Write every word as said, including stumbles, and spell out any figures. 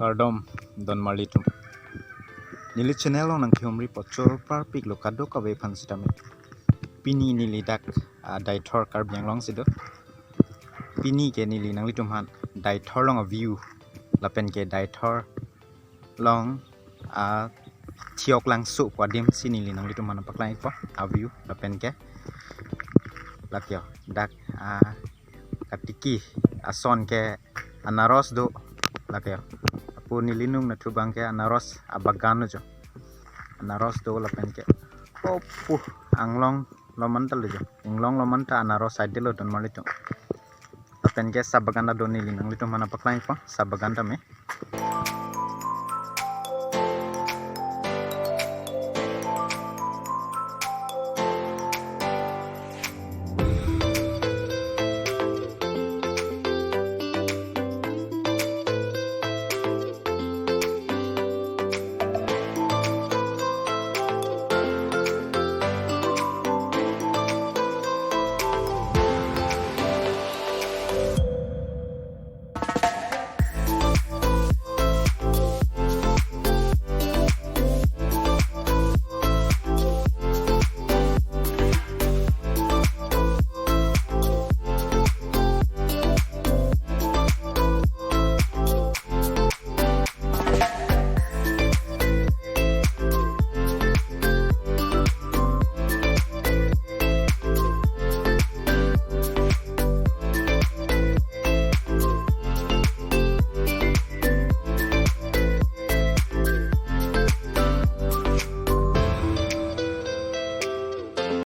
Kardom don marli atum. Neli channel along nangkehumri pochor parpik lo kadokave aphan sitame. Pini neli dak ah, Deithor Karbi Anglong si do. Pini ke neli nanglitum aphan Deithor along a-view lapen ke Deithor along ah, Thiok Langso pu adim si neli nanglitum aphan paklang-ikpo a-view lapen ke lake ho dak ah, katiki ason ke anaros do lake ho. Apo neli nung nathu abang ke anaros abagan lo jo. Anaros do lapen ke opu anglong loman ta lo jo. Inglong loman ta anaros side lo don marli atum. Lapen ke sap bagan ta do, neli nanglitum aphan paklang-ikpo sap bagan tame.